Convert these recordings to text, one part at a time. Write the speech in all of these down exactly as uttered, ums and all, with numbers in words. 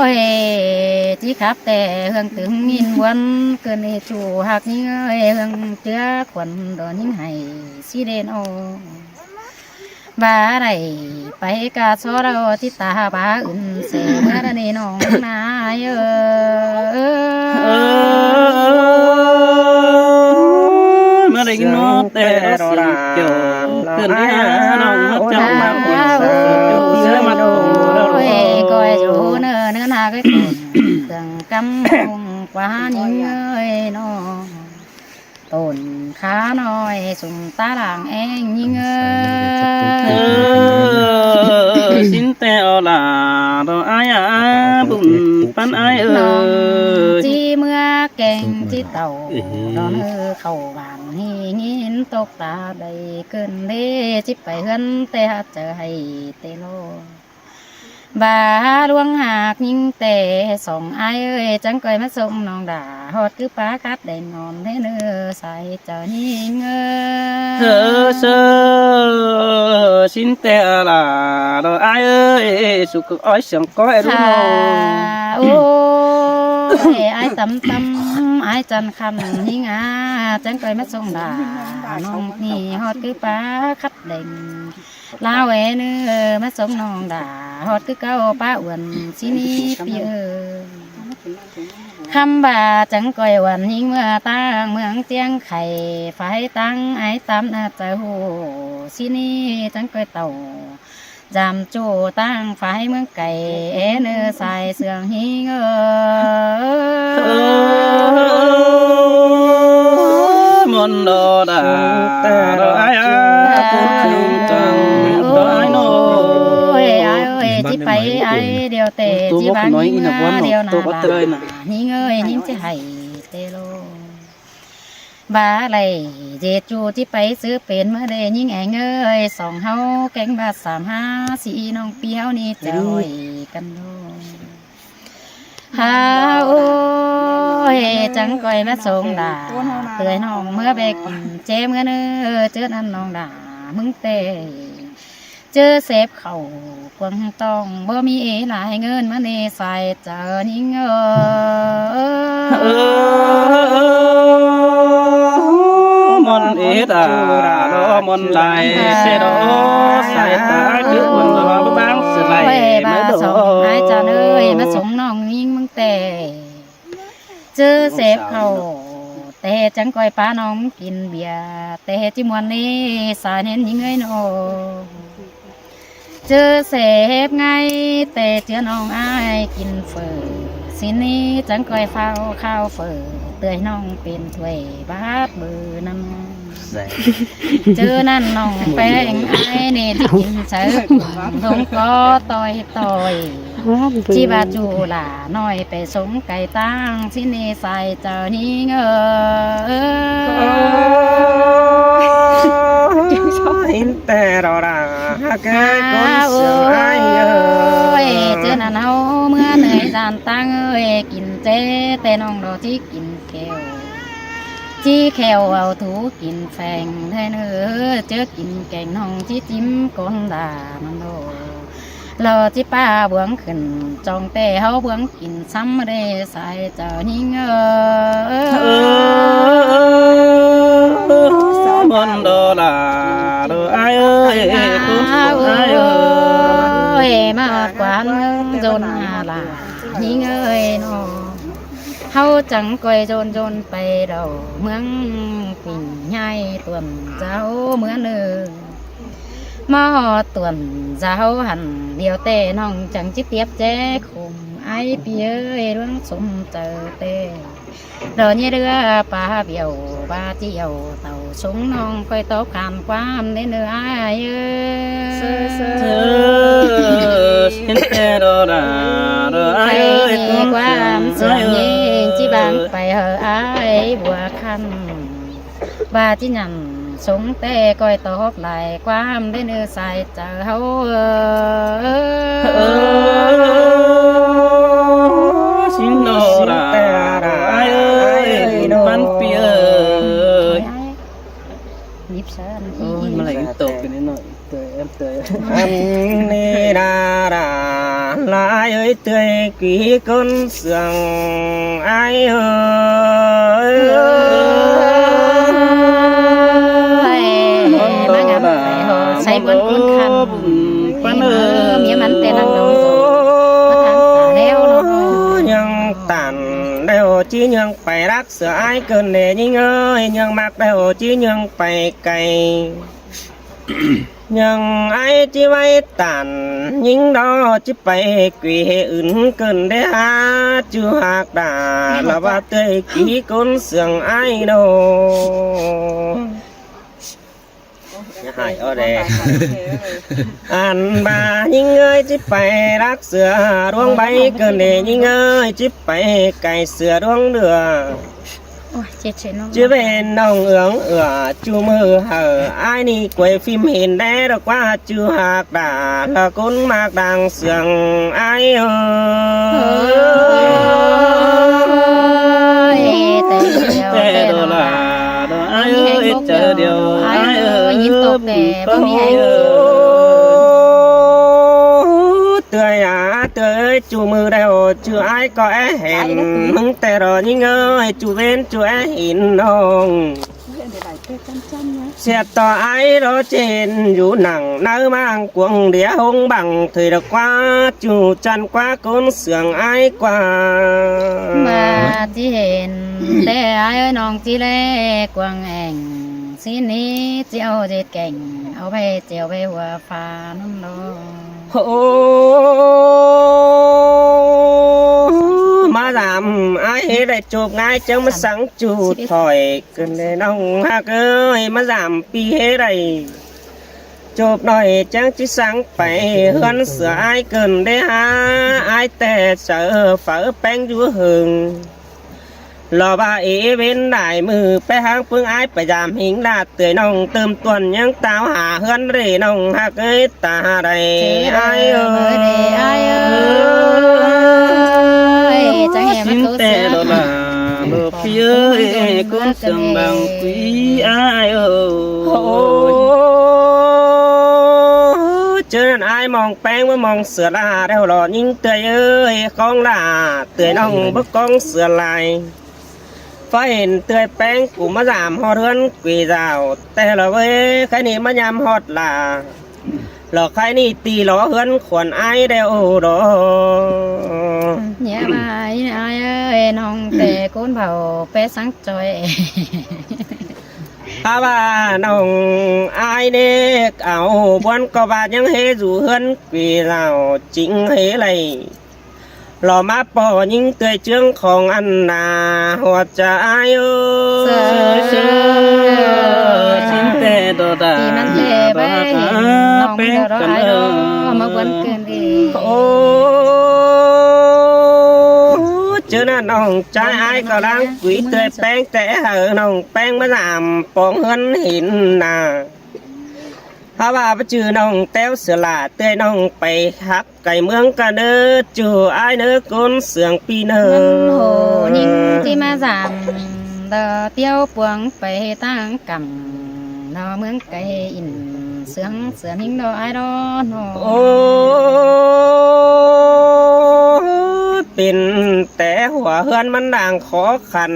ơi, ꞌchí khắp té ꞌhương tứm ꞌnghín ꞌmuôn, ꞌcứn ꞌnị ꞌchu ꞌhặc ꞌnhính ơi, ꞌhương ꞌchưa khuôn đon ꞌnhính hảy ꞌsí đên ô. ꞌVa đảy pay ꞌcạ so đaư ꞌchí ta ꞌva ứn sẻ ꞌmứa đa ꞌnị ꞌnọng ꞌnai ơi. ꞌMứa đaư ꞌnọ té ꞌsướng kiẻo ꞌcứn ꞌnị ꞌnọng ꞌmá chăm ꞌmá ꞌcốn ꞌsướng kiẻo ꞌsướng ꞌmá ꞌcốn ꞌlẹo. Ôi, ꞌcoi dú ꞌnớ ꞌnớ ꞌnạ ꞌcoi cón, tương căm ꞌcốn ꞌquá ꞌnhính ơi ꞌnọ. Tổn khá ꞌnọi sung ta làng eng ꞌnhính ơi. ꞌSín té au lả ꞌló ải ꞌa, bun ꞌpắn ải ơi. ꞌNọng ꞌchí ꞌmứa keng ꞌchí tảu, đón ꞌhứ khảu bản ꞌnị ꞌnghín tốc ta đảy ꞌcứn đế, ꞌchí pay ꞌhướn té hảư chaư hảy té ꞌló. ꞌVa ꞌluống ꞌhặc ꞌnhính té song ải ơi, chắng ꞌcoi ꞌmá sôm ꞌnọng đả ꞌhọt cứ pá cắt đảy ꞌnọn đé ꞌnớ sai chaư ꞌnhính ơi. Hơ sơ, ꞌsín té au lả ꞌló ải ơi, sụk ói siêng ꞌcoi đu ꞌnọ. Hả, ô. Ơi, ải tăm tăm, ải chăn khăn ꞌhịn a, chắng ꞌcoi ꞌmá sống đả ꞌnọng ꞌnị ꞌhọt ꞌcứ pá khắt đeng. Lao ơi ꞌnớ, ꞌmá sống ꞌnọng đả ꞌhọt ꞌcứ cáu pá uôn ꞌsịn ꞌnị ꞌpi ơi. Khắm ꞌva chắng ꞌcoi uôn ꞌhịn ꞌmứa ꞌtáng ꞌmướng ꞌtiếng khay, phải ꞌtáng ải tăm ꞌnạ chaư hô ꞌsịn ꞌnị chắng ꞌcoi tảu dăm ꞌchu ꞌtáng phải ꞌmướng cay, ên ơ sai sương ꞌhịn ơ. Môn đo đà, đo ai a, cún cún căng, đo ai nô. Ơi, ơi, ơi, ꞌchí pay ai điêu ꞌtẹ, ꞌchí bang ꞌhịn ꞌmứa điêu ꞌnạ đà. ꞌHịn ơi, ꞌhịn ꞌchí hảy ꞌtẹ ꞌlô. ꞌVa ꞌlạy ꞌdệt ꞌchu ꞌchí pay ꞌsứ pên ꞌmứa đé ꞌnhính eng ơi, song ꞌháu kéng ꞌva sam há ꞌsị ꞌnọng ꞌpi ꞌháu ꞌnị chảu ꞌcoi căn ꞌlô. Hao ơi, chắng ꞌcoi ꞌmá sống đả, ꞌtưa ꞌnọng ꞌmứa ꞌvạy kin ꞌchớ ꞌmứa ꞌnớ, ꞌchớ ꞌnặn ꞌnọng đả ꞌmướng ꞌtẹ. ꞌChớ sếp khảu cuông tong báu ꞌmí ế lai ꞌngớn ꞌmá ꞌnị sai chaư ꞌnhính ơ. Môn ế đả, đo môn lai, ꞌsê đo sai ta ái biết môn đo báu báng sửa lai, ơi, ꞌmá sống ái chăn ơi, ꞌmá sống ꞌnọng ꞌnhính ꞌmướng ꞌtẹ. ꞌChớ sếp khảu ꞌtẹ chắng ꞌcoi pá ꞌnọng kin bia ꞌtẹ ꞌchí muôn ꞌnị sai ꞌnén ꞌnhính ơi ꞌnọ. ꞌChớ sếp ngay ꞌtẹ ꞌchớ ꞌnọng ai kin phở ꞌsịn ꞌnị chắng ꞌcoi phao khao phở ꞌtưa ꞌnọng pên thuê bát bơ ꞌnặn. ꞌChớ ꞌnặn ꞌnọng ꞌpéng ai ꞌnị ꞌchí kin sáư ꞌcốn ꞌtoi ꞌtoi. ꞌChí ꞌva ꞌchu lả ꞌnọi pay sống cay ꞌtáng ꞌsịn ꞌnị sai chaư ꞌnhính ơ. ꞌTẹ đo đà, hák ơi, cốn sương ai ơi. Ơi, ꞌchớ ꞌnặn ꞌháu ꞌmứa ꞌnọi ꞌdan ꞌtáng ơi, kin ꞌchớ ꞌtẹ ꞌnọng đo ꞌchí kin kheo. ꞌChí kheo au thú kin pheng ꞌtẹ ꞌnớ, ꞌchớ kin keng ꞌnọng ꞌchí chím cón đà ꞌnặn đo. Lo ꞌchí pá bướng khửn chong ꞌtẹ ꞌháu bướng kin sắm đé sai chaư ꞌnhính ơ. Môn đo đà, đo ai ơi, cún ai ơi. Ơi, ꞌmá ꞌquám dôn hà lả ꞌnhính ơi ꞌnọ. ꞌHáu chắng ꞌcoi dôn dôn pay đo ꞌmướng Pinh ꞌnhái tuôn dáo ꞌmứa ꞌnớ. ꞌMá ꞌhọt tuôn dáo hẳn điêu ꞌtẹ ꞌnọng chắng ꞌchí tiếp ché khum ai ꞌpi ơi ꞌluống sôm chaư ꞌtẹ. Đo ꞌnhé đứa pá bẻo ba ꞌchí au tảu sống ꞌnọng ꞌcoi tóp khăn ꞌquám ꞌnị ꞌnớ ai ơi. Xin ꞌtẹ đo đà, đo ai ơi, ꞌquám sương ꞌnhính ꞌchí bang pay hảư ai bua khăn. ꞌVa ꞌchí nhẳn sống ꞌtẹ ꞌcoi tóp lai ꞌquám ꞌnị ꞌnớ sai chaư ꞌháu ơ. Xin đo đà, đo ai ơi, băn pi ơi. Ôi, mà lại tiếp tục cái này nó, em tơi. Ăn ni đa đa, lai ơi tơi quí cốn sương ai ơi. Ơi, ꞌmá ngắm phải hò, say buôn cốn khăn. Ơi, ꞌmía mắn tê năng lòng dụ. Có tháng tả leo nó. ꞌNhăng tản leo ꞌchí ꞌnhăng pay lắc sửa ai cơn đe ꞌnhính ơi, ꞌnhăng mắc leo ꞌchí ꞌnhăng pay cay. ꞌNhăng ai ꞌchí ꞌvạy tản ꞌnhính đó ꞌchí pay quỷ hệ ứn cơn đe há ꞌchu hạc đà là ꞌva tơi quỷ cốn sương ai đó. Hại ơ đe. Ăn ꞌva ꞌnhính ơi ꞌchí pay lắc sửa ꞌluống ꞌvạy cơn đe ꞌnhính ơi ꞌchí pay cay sửa ꞌluống đưa. Ôi, chết chết nó. ꞌChớ ꞌvạy ꞌnọng ương ưa ꞌchu ꞌmự hảư ai ꞌnị quay phim hên đé đo ꞌquá ꞌchu hạc đà là cốn mạc đang sương ai ơi. Ơi, tê đô là, đô ai ơi, chớ điều ai ơi, nhìn tốt đẹp, không hay. Tươi à, tươi ơi, ꞌchu ꞌmự đeo ꞌchu ải ꞌcọ é hên ꞌmứng ꞌtẹ ꞌló ꞌnhính ơi, ꞌchu ꞌvến ꞌchu é hên ꞌnọng. ꞌSiạk ꞌtọ ải ꞌló ꞌchện dú nẳng ꞌnáư ꞌmáng cuông đĩa ꞌhung bảng thời đa ꞌquá ꞌchu ꞌchăn ꞌquá ꞌcốn sương ải ꞌquá. ꞌMá ꞌchí hên ꞌtẹ ải ơi ꞌnọng ꞌchí ꞌlé cuông ẻng. ꞌSịn ꞌnị ꞌchí au ꞌdệt kẻng au ꞌvạy chẻo ꞌvạy hua pha ꞌnặn ꞌló. ꞌHô, ꞌmá dam ải ꞌhế đảy chộp ꞌngai chắng ꞌmá sắng ꞌchu thỏi cơn đê ꞌnọng ꞌhặc ơi, ꞌmá dam ꞌpi ꞌhế đảy chộp ꞌnọi chắng ꞌchí sắng pay ꞌhướn sửa ải cơn đê hả, ải ꞌtẹ saư phaư ꞌpéng dú hưng. Lo ba ê ꞌvến đảy ꞌmự ꞌpé ꞌháng ꞌpứng ải pay dam hính ꞌlạ ꞌtưới ꞌnọng tơm tuôn ꞌnhắng táo hả ꞌhướn ꞌlế ꞌnọng ꞌhặc ơi ta đảy ải ơi. Chắng ꞌhế ꞌmá ꞌtố ꞌtẹ sứa. Lo ba lo ꞌpi ơi ꞌcốn sương bang quí ải ơi. ꞌHô, ꞌchớ ꞌnặn ải ꞌmong ꞌpéng ꞌmá ꞌmong sửa ꞌlạ đeo ꞌló ꞌnhính ꞌtưới ơi, khong ꞌlạ ꞌtưới ꞌnọng báu khong sửa lai. Phá hên ꞌtưới ꞌpéng cu ꞌmá dam ꞌhọt ꞌhướn quí dao ꞌtẹ ꞌló ꞌvới, khay ꞌnị ꞌmá ꞌnhăm ꞌhọt ꞌlạ. Lo khay ꞌnị ti lo ꞌhướn khuôn ải đeo ꞌló. ꞌNhá ꞌmá ải ơi ꞌnọng ꞌtẹ ꞌcốn phao ꞌpé sắng ꞌchoi. Hả ꞌva ꞌnọng ải ꞌnị au ꞌbuôn ꞌcọ ꞌva ꞌnhắng ꞌhế dú ꞌhướn quí dao chính ꞌhế đảy. Lo ꞌmá ꞌpo ꞌnhính ꞌtưới ꞌchương khong ăn nả ꞌhọt chaư ải ơi. Chính ꞌtẹ ꞌtọ ta ꞌpi ꞌmắn ꞌtẹ bái hên ꞌnọng ꞌpéng ꞌtẹ ꞌló căn ải ơi. ꞌLó ꞌmá ꞌbuôn cơn đi. Ơ, ꞌchớ ꞌnặn ꞌnọng ꞌchái ải ꞌcọ ꞌláng quí ꞌtưới ꞌpéng ꞌtẹ hảư ꞌnọng ꞌpéng ꞌmá dam póng ꞌhướn hên nả. Hả ꞌva báu chứ ꞌnọng ꞌteo sửa ꞌlạ ꞌtưới ꞌnọng pay ꞌhặc cay ꞌmướng căn ꞌnớ ꞌchu ải ꞌnớ ꞌcốn sương ꞌpi ꞌnớ. ꞌNhính ꞌchí ꞌmá dam đa ꞌteo puông pay ꞌtáng căm ꞌnọ ꞌmướng cay ỉn sương sửa ꞌnhính ꞌnọ ải ꞌnọ. Ơ, pên té hua ꞌhướn ꞌmắn đang khó khăn,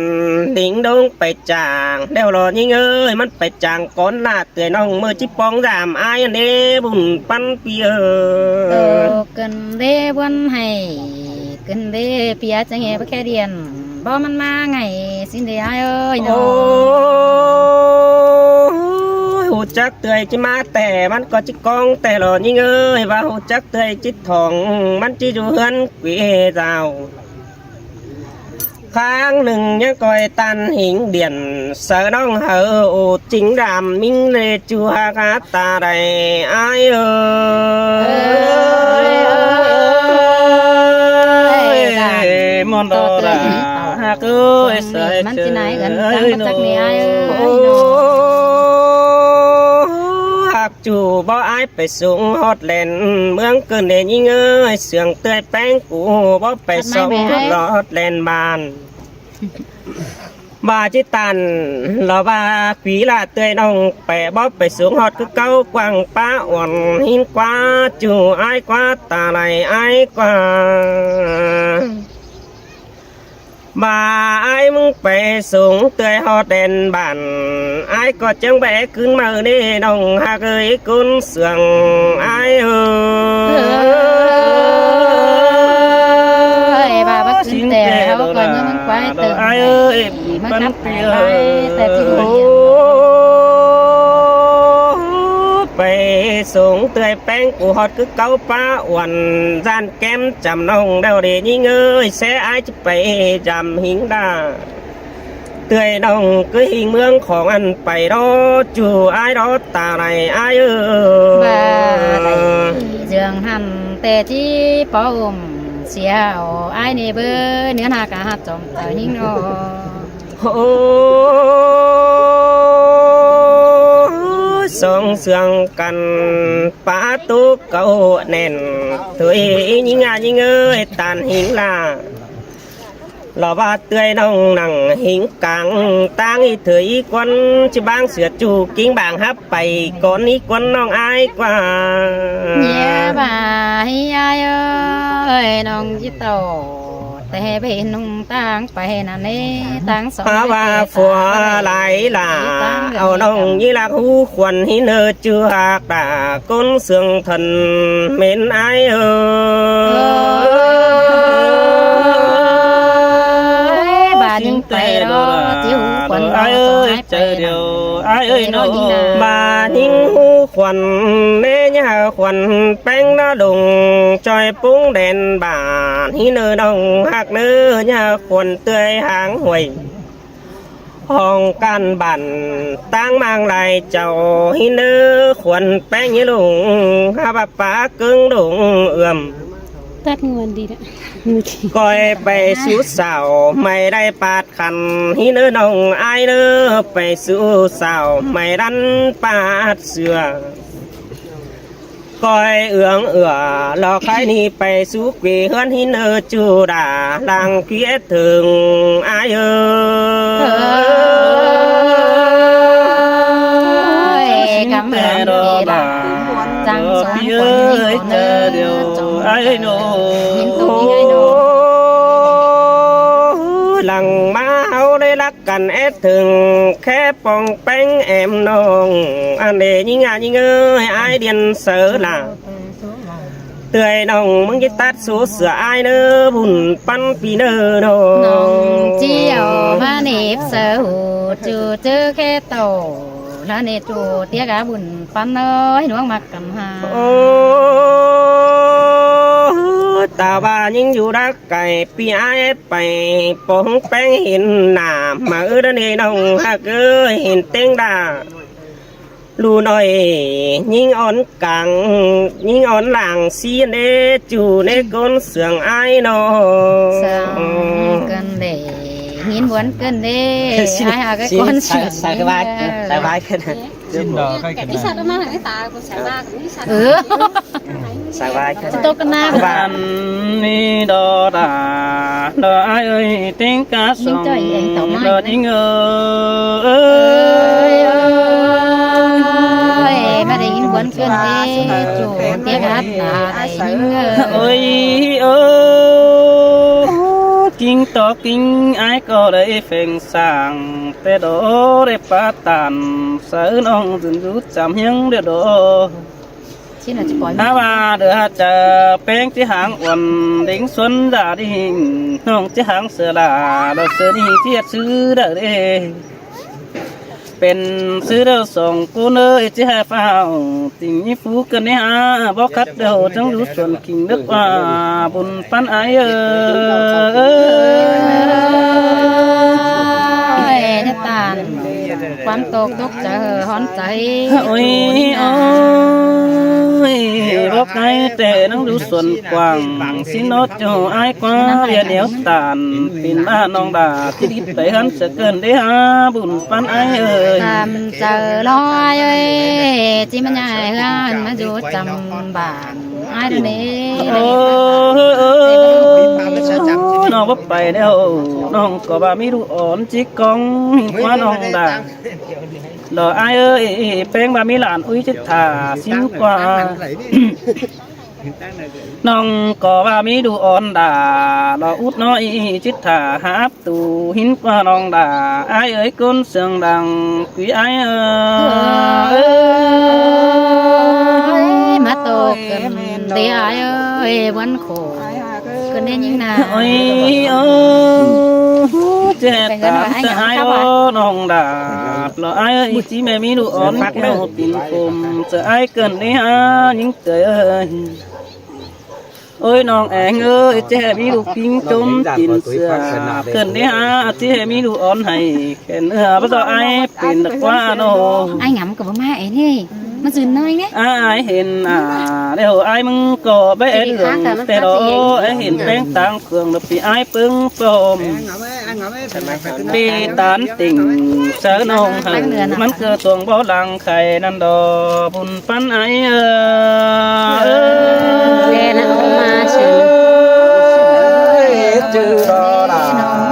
ꞌnhính ꞌnọng pay chang đeo ꞌló ꞌnhính ơi, ꞌmắn pay chang cón ꞌlạ ꞌtưới ꞌnọng ꞌmự ꞌchí póng dam ải ăn đế bun ꞌpắn ꞌpi ơi. Tô cơn đế ꞌbuôn hay, cơn đế ꞌpi ꞌchá nghe báu khe điên, báu ꞌmắn ꞌmá ngày xin đế ải ơi ꞌnọ. Ôi, hu chắc ꞌtưới ꞌchí ꞌmá ꞌtẹ, ꞌmắn ꞌcọ ꞌchí cóng ꞌtẹ ꞌló ꞌnhính ơi, ꞌva hu chắc ꞌtưới ꞌchí thỏng, ꞌmắn ꞌchí dú ꞌhướn quí dao. Kháng ꞌnưng ꞌnhá coi ꞌtan ꞌhính điển, saư ꞌnọng hảư ổ chính đam ꞌmính lê ꞌchu ꞌhặc ta đảy ải ơi. Ơi, ơi, ơi, ꞌmón ꞌtọ đa ꞌhặc ơi, sai ꞌmắn ꞌchí nai gắn ꞌchăng báu chắc ꞌnị ải ơi. Ơ, ꞌhặc ꞌchu báu ải pay sung ꞌhọt ꞌlen ꞌmướng cơn đế ꞌnhính ơi, sương ꞌtưới ꞌpéng cu báu pay sung ꞌhọt ꞌlen bản. ꞌVa ꞌchí ꞌtan ꞌló ꞌva quí ꞌlạ ꞌtưới ꞌnọng pay báu pay sung ꞌhọt cứ cáu quảng pá uôn ꞌhính ꞌquá ꞌchu ải ꞌquá ta đảy ải ꞌquá. ꞌVa ải ꞌmứng pay sung ꞌtưới ꞌhọt ꞌlen bản, ải ꞌcọ chắng báu ꞌcứn ꞌmự ꞌnị ꞌnọng ꞌhặc ơi ꞌcốn sương ải ơi. Ơi, ꞌva báu ꞌcứn ꞌtẹ ꞌhọt ꞌcọ ꞌnhá ꞌmứng quái tơm ải ơi, ꞌmá ꞌcắp ꞌtẹ ꞌlái ꞌtẹ ꞌchí ꞌlụa. Pay sung ꞌtưới ꞌpéng cu ꞌhọt cứ cáu pá uôn, ꞌdan kém chăm ꞌnọng đeo đế ꞌnhính ơi, ꞌsé ải ꞌchí pay dam ꞌhính đa. ꞌTưới ꞌnọng cứ ꞌhính ꞌmướng khong ăn pay ꞌló ꞌchu ải ꞌló ta đảy ải ơi. ꞌVa đảy dưỡng hẳn ꞌtẹ ꞌchí pó ôm sia au ải ꞌnị báu ꞌnứa ꞌhặc cá ꞌhặc chom tau ꞌnhính ꞌnọ. Ơ, song sương căn pá tú cáu ꞌnẹn, ꞌtưới ꞌnhính a ꞌnhính ơi, ꞌtan ꞌhính ꞌlạ. Lỏ ꞌva ꞌtưa ꞌnọng nẳng hính cang, ꞌtáng ꞌí thử ꞌí ꞌquán, ꞌchí ꞌváng sửa ꞌchu kính bảng hắp pay, cón ꞌí ꞌquán ꞌnọng ải ꞌquá. ꞌNhá ꞌva ꞌhí ải ơi, ꞌnọng ꞌchí ꞌtạu, té ꞌhế ꞌnung ꞌtáng pay ꞌnặn ꞌnị, ꞌtáng song. ꞌVa phua lai lả, au ꞌnọng ꞌnhí ꞌlặc ꞌhụ khuôn ꞌhí ꞌnớ ꞌchu ꞌhặc đa, ꞌcốn sương thần mến ải ơi. Ôi, bà nhính pay đó, ꞌchí ꞌhụ khuôn ải ơi, ꞌchớ điêu ải ơi ꞌnớ. Bà nhính ꞌhụ khuôn, ꞌnê ꞌnhá khuôn ꞌpéng ná lung, ꞌchoi púng đen bản ꞌhí ꞌnớ ꞌnọng ꞌhặc ꞌnớ, ꞌnhá khuôn ꞌtưa háng huay. Hong căn bản ꞌtáng ꞌmáng lai chảu ꞌhí ꞌnớ khuôn ꞌpéng ꞌnhá lung, hák ꞌva pá ꞌcứng lung ưm. Tắt nguồn đi đã. Coi pay sú sảo mảy đảy pát khăn ꞌhí ꞌnớ ꞌnọng ải ꞌnớ, pay sú sảo mảy đắn pát sửa. Coi ương ửa lỏ khái ꞌnị pay sú quê ꞌhướn ꞌhí ꞌnớ ꞌchu đa, lăng quê ét thưng ải ơi. Ôi, cảm ơn ꞌpi ꞌlạ. Chăng sống ꞌpi ơi, ꞌchớ điêu ải ơi ꞌnớ. Lăng ꞌmá ꞌháu đảy ꞌlặc căn ét thưng khé pong ꞌpéng em ꞌnọng. Ăn đê ꞌnhính ải ꞌnhính ơi, ải điên saư lả. ꞌTưa ꞌnọng ꞌmứng ꞌchí tắt số sửa ải ꞌnớ, bun ꞌpắn ꞌpi ꞌnớ ꞌnọng. ꞌNọng ꞌchí au ꞌmá nếp saư hủ ꞌchu ꞌchớ khé ꞌtạu. Lỏ ꞌnị ꞌchu ꞌtiếc cá bun ꞌpắn ơi, ꞌnuống ꞌmặc căn ha. Ô, ta ꞌva ꞌnhính dú đắc cai ꞌpi ải pay pong ꞌpéng hên nả, ꞌmá ư đa ꞌnị ꞌnọng ꞌhặc ơi, hên ꞌtếng đa. ꞌLụk ꞌnọi ꞌnhính ón cang, ꞌnhính ón lăng ꞌsí ꞌnê ꞌchu ꞌnê ꞌcốn sương ải ꞌnớ. Sương căn đê, ꞌnhính buôn căn đê, ải ꞌhặc ơi ꞌcốn sương. Sai, sai cái vai, sai vai cái này. Xin đỏ cái này. Cái sạt nó mang cái tà của sạt ma của cái sạt. Ừ. Sai vai cái này. Tôi cái na. Bạn đi đó đã, đó ải ơi, ꞌtếng cá sông, đó ꞌnhính ơi. Ơi, ơi, ơi, ꞌmá đảy ꞌnhính buôn căn đê, ꞌchu ꞌtiếc hát ta đảy ꞌnhính ơi. Ơi, ơi, kính tó kính ải ꞌcọ đảy pheng sàng, té đó đảy pá tản, saư ꞌnọng dưn dú chăm ꞌhiếng đê đó. Hák ꞌva đơ hák chaư ꞌpéng ꞌchí háng uôn, đính xuôn đa đính, ꞌnọng ꞌchí háng sửa đa, đa sửa ꞌnị ꞌchí hét sư đa đê. Pên sư đa song ꞌcốn ơi ꞌchí hét phao, tỉnh ꞌnhí phú căn ꞌnị hả, bók khắt đa chắng dú xuôn kính đớc ꞌva, bun ꞌpắn ải ơi. Ơi, ꞌnhá tản. Quán tốc tốc chaư hón chaư. Ôi, ôi, bók ải té ꞌnăng dú xuôn quảng, ꞌsí ꞌnọt ꞌchu ải ꞌquá, ꞌviạk nẻo tản, pên ꞌva ꞌnọng đa, ꞌchí đít pay hăn chaư căn đê hả, bun ꞌpắn ải ơi. Tản chaư ꞌló ải ơi, ꞌchí ꞌmá ꞌnhá ải ꞌhướn, ꞌmá dú chăm bản. Ải đa ꞌnị. Ô, ô, ô, ꞌnọng báu pay ꞌlẹo, ꞌnọng ꞌcọ ꞌva ꞌmí ꞌlụk ón ꞌchí cong, hên ꞌquá ꞌnọng đa. Lỏ ải ơi, ꞌpéng ꞌva ꞌmí lản ꞌuí ꞌchí thả sính ꞌquá. ꞌNọng ꞌcọ ꞌva ꞌmí ꞌlụk ón đa, lỏ út ꞌnọi ꞌchí thả háp tu hên ꞌquá ꞌnọng đa. Ải ơi, ꞌcốn sương lăng quí ải ơi. Ơi, ꞌmá tô căn đê ải ơi, buôn khổ. Căn đê ꞌnhính na. Ôi, ôi, ꞌchí hét tản ải ơi, ꞌnọng đa. Lỏ ải ơi, ꞌchí ꞌmí ꞌlụk ón ꞌnọng tín khôm, chaư ải căn đê hả, ꞌnhính tơi ơi. Ôi ꞌnọng eng ơi, ꞌchí ꞌmí ꞌlụk ꞌpính chôm tín sửa, căn đê hả, ꞌchí ꞌmí ꞌlụk ón hảư, khen ꞌnớ báu ꞌchọ ải pên đa ꞌquá ꞌnớ. Ải ngắm ꞌcọ báu ꞌmá ên ꞌnị, ꞌmá dưn ꞌnọi ꞌnị. Ải hên à, ꞌlẹo ải ꞌmứng ꞌcọ báu ên ꞌlư̆ng, té đó ải hên ꞌpéng táng khương đa ꞌpi ải ꞌpứng pôm. ꞌPi tản tỉnh saư ꞌnọng hảư, ꞌmắn ꞌcọ tuông báu lăng khay ꞌnặn đó, bun ꞌpắn ải ơi. Ê, ꞌnặn ꞌmá sư. Ê, chư đó đa.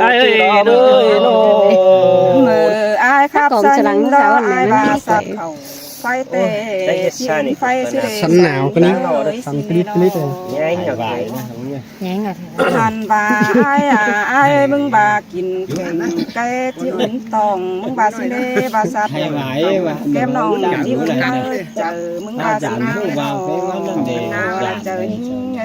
Ai ơi, ơi, ơi, ơi. Mơ ai khắp sân đó ai ba sắp khẩu. Phái tê, phái sư đê. Sân nào cái này? Sân clip clip này. Nhảy ngọt. Nhảy ngọt. Hẳn ba ai à, ai mưng ba kin khen cái chứ ung tòng, mưng ba sư đê, ba sắp kem nòng, chứ ung tòng, chở mưng ba sư đê, chở nhính.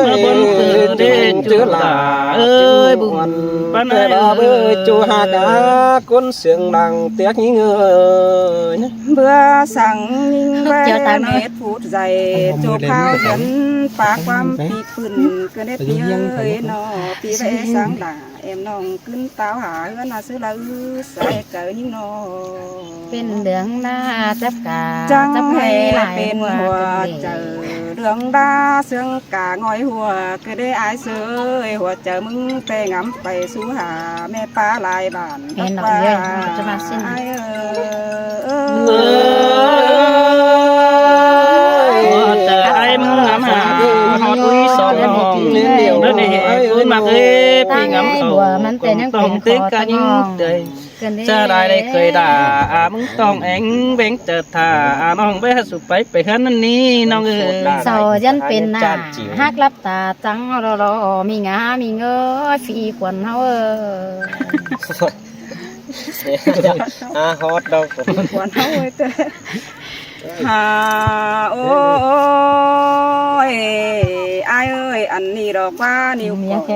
Ơi, bún pư đê, chú là ơi, bún păn ơi, ơi, chú hà cá, con sướng lăng tiếc nhính ơi. Bữa sáng nhính bé nét phút dạy, chú khao dân phá quăm pí pưn, cứ nét pí ơi nó, pí bé sáng đà. Em nòng cứng táo hả hứa nó xứ là ư sai cớ nhính nó. Pên đường na chấp cả, chăng chấp hay hay lai pên hùa hùa chữ. Đường đa sướng cả ngói hùa, cứ đê ai sới hùa chữ mưng tê ngắm phải xu hà mẹ pa lai bản. Em nòng tắc ơi, qua. Cho mà xin. Ai ơi. Ơ, chả ai mưng ngắm hà, hót ui sông hồng. Đó này, ui mà ghê, pì ngắm ai khẩu. Bùa, mắn tê nhắn tông pên tê khó cá tông những hồng. Trời. Chả đài đây khơi đà, à, mưng tông éng bếng chả thả, à, mong bé hạt sụp báy báy hân năn ní, nong ơi. Sau dân pên nà, hắc lắp tà trắng lo lo, mi ngá, mi ngơ, phi khuôn hâu ơi. À, hót đâu. Khuôn hâu ơi tê. Hà ơi, Ai ơi, ăn ꞌnị ꞌlọ ꞌquá ꞌniu ꞌcọ.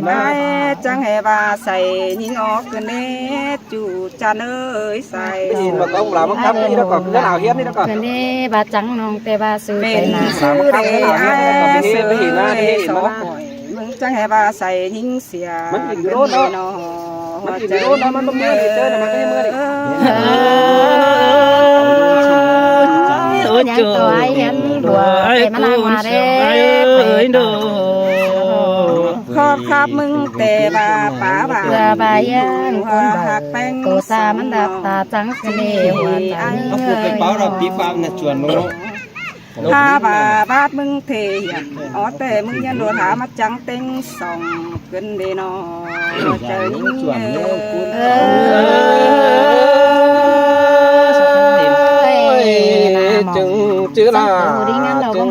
Ai chắng ꞌhế ꞌva sai ꞌnhính ók ꞌcọ ꞌnê, ꞌchu chăn ơi sai. Đi, mà có ông làm ông cắp đi đó còn, cứ nào hiến đi đó còn. ꞌCọ ꞌnê ꞌva chắng ꞌnọng ꞌtẹ ꞌva sư pên phải nả. Sư đảy ai sư ơi, so ꞌnị ꞌmứng chắng ꞌhế ꞌva sai ꞌnhính sia. Mắn kin ꞌnị ꞌnô ꞌnô. Mắn kin ꞌnị ꞌnô, mắn báu ꞌmưa đi, ꞌchớ nó mắn báu ꞌmưa đi. Ôi, ôi, nhắn ꞌchu. Tôi ai hiến bùa, ai ꞌtẹ mắn ꞌnăng ꞌcốn ma sương ai đê. Ơi, ꞌnô. Khóp khắp ꞌmứng ꞌtẹ ꞌva pá ꞌva. Bùa ꞌva hiến ꞌcốn ꞌva hắc ꞌpéng tô sa mắn đạp ta chắng ꞌcọ ꞌnê ꞌhuan ta ꞌnhính ơi. Ông không phải báo đọc tí phạm là chuẩn đúng không? Hák ꞌva bát ꞌmứng ꞌtẹ hiến, ók ꞌtẹ ꞌmứng hiến đuôn hák ꞌmá chắng ꞌtếng song ꞌcứn đi ꞌnọ. Chơ ꞌnhính ơi. Ơi, ꞌchư ꞌchư là ꞌchư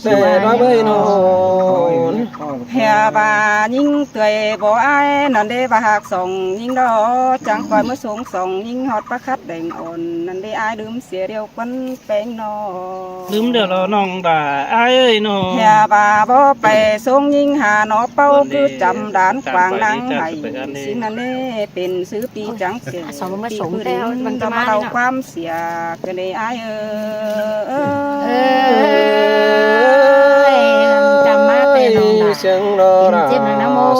ꞌva bơi ꞌnọ. ꞌHế ꞌva ꞌnhính ꞌtưa báu ai ꞌnặn đé ꞌva hák song ꞌnhính đó, chắng ꞌcoi ꞌmá sống song ꞌnhính ꞌhọt pá khắt đeng ôn ꞌnặn đé ai đưm sia điêu ꞌquăn ꞌpéng ꞌnọ. ꞌLứm điêu ꞌlọ ꞌnọng đa ai ơi ꞌnọ. ꞌHế ꞌva báu pay sống ꞌnhính ha ꞌnọ ꞌpáu ꞌcứ chăm đán quảng năng hảy. Sính ꞌnặn đé pên sư pi chắng seng. Pi ꞌcứ đính ꞌcọ ꞌmá ꞌlạ ꞌquám sia ꞌcọ ꞌnê ai ơi. Ơi, chăm ꞌmá ꞌtẹ ꞌnọng đa. Siêng đo đa,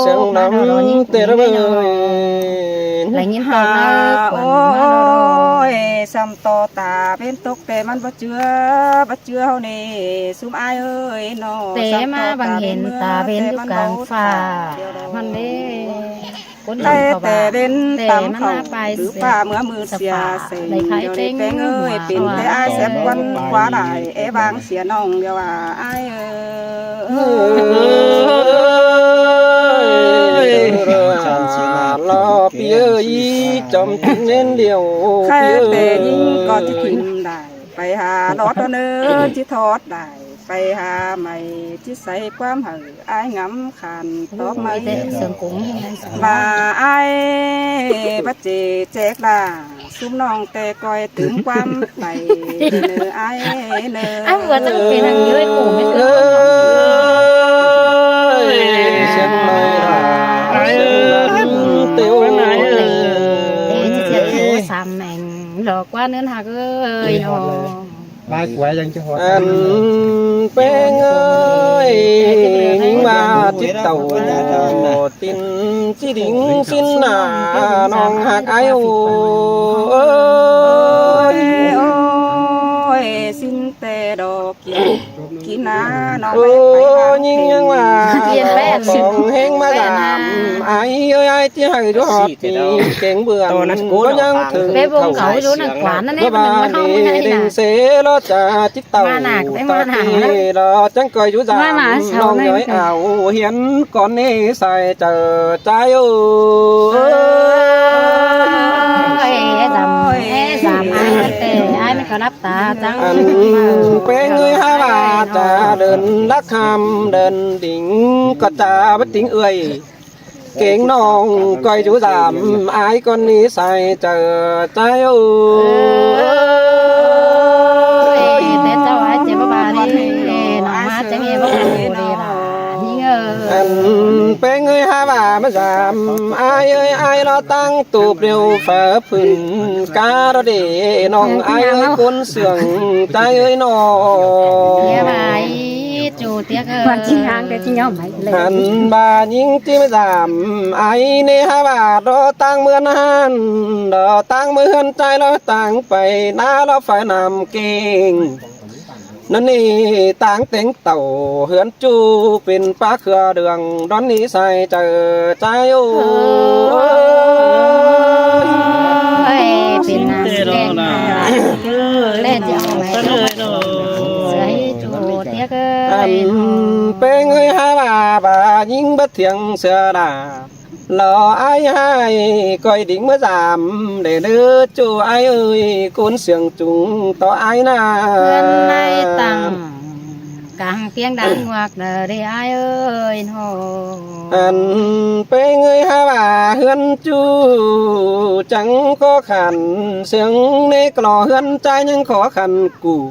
siêng đắm ꞌtẹ đa bơi. Ôi, sắm ꞌto ta bến tốc ꞌtẹ mắn báu ꞌchưa, báu ꞌchưa ꞌháu ꞌnê, sum ai ơi ꞌnọ. ꞌTẹ ꞌmá bang hên ta bến dú cang ꞌphạ mắn đé. ꞌTẹ ꞌtẹ bến tắm khảu, ꞌlứ ꞌphạ ꞌmưa ꞌmự sia seng, điêu đi ꞌpéng ơi, pên ꞌtẹ ai sép ꞌquăn ꞌquá đảy, é bang sia ꞌnọng điêu ꞌva ai ơi. Lo pi ơi, chom ꞌchư ꞌnến điêu. Khay pi ơi, ꞌtẹ ꞌnhính ꞌcọ ꞌchí khim đảy, pay ha lót ꞌnớ ꞌchí thót đảy, pay ha mảy ꞌchí sáy ꞌquám hảư ai ngắm khăn tóp mảy. ꞌVa ai báu ꞌchí chép đa, sum ꞌnọng ꞌtẹ ꞌcoi tứm ꞌquám pay ꞌnớ ai ꞌnớ. Ai ꞌva chắng pên hăng ꞌdới khổ mết ư. Ơi, siêng đo đa, ai ơi, ꞌtẹ ơi. Ê, ꞌchí chép khổ sắm mẻng, ꞌlọ ꞌquá ꞌnớn hák ơi ꞌnọ. Ăn ꞌpéng ơi, ꞌnhính ꞌva chít tảu tin ꞌchí đính sính nả ꞌnọng hák ai ơi. Ôi, ôi, sính ꞌtẹ đo kin, kin nả ꞌnọng. Ôi, ꞌnhính ꞌva kin pén song ꞌhéng ꞌmá pén dam. Ai ơi, ai ꞌchí hảư dú ꞌhọt pi kéng bươn. Báu ꞌnhắng thửng. Pé bông cáu dú ꞌnặn quán ꞌnặn ꞌnê, báu ꞌnhắng thửng. Đeng sê lo cha chít tảu ꞌtọ pi lo chắng ꞌcoi dú dam. ꞌNọng ꞌnọi au hiến con ꞌnê sai chaư chai ơ. Ơi, é dam, é dam ai ꞌtẹ, ai ꞌmá ꞌcọ lắp ta chắng. Ăn ꞌpéng ơi hák ꞌva cha đơn lắc ham đơn đính ꞌcọ cha báu tính ơi. Kéng ꞌnọng ꞌcoi dú dam ai con ꞌnị sai chaư chai ơ. Ơi, té chảu ai ꞌchí báu ba đi, ꞌnọng ꞌmá chắng ê báu đi đa. ꞌNhính ơi. Ăn ꞌpéng ơi hák ꞌva ꞌmá dam ai ơi, ai lo ꞌtáng tụp điêu phá phửn cá đó đê ꞌnọng ai ơi, ꞌcốn sương chai ơi ꞌnọ. Ê ꞌva ꞌchu tiếc ơi. Ăn ꞌva ꞌnhính ꞌchí ꞌmá dam ai ꞌnê hák ꞌva đó ꞌtáng ꞌmưa ꞌnặn, đó ꞌtáng ꞌmưa ꞌhướn chai lo ꞌtáng pay ná lo phải năm kéng. ꞌNặn ꞌnị ꞌtáng téng tảu ꞌhướn ꞌchu pên pá khưa đường đón ꞌnị sai chaư chai ơ. Ơi, pên năm kéng. Lé chảu mảy ꞌchư ꞌchu tiếc ơi. Ăn ꞌpéng ơi hák ꞌva ꞌva ꞌnhính báu thiêng sưa đa. Lo ai ꞌhại ꞌcoi đính ꞌmá dam đảy ꞌnớ ꞌchu ai ơi, ꞌcốn sương chung tó ai ná. ꞌHướn ꞌnị ꞌtáng cang piêng đan ꞌnguak đa đê ai ơi ꞌnọ. Ăn ꞌpéng ơi hák ꞌva ꞌhướn ꞌchu chắng khó khăn, sương ꞌnê ꞌcọ lo ꞌhướn chai ꞌnhắng khó khăn ꞌcụ.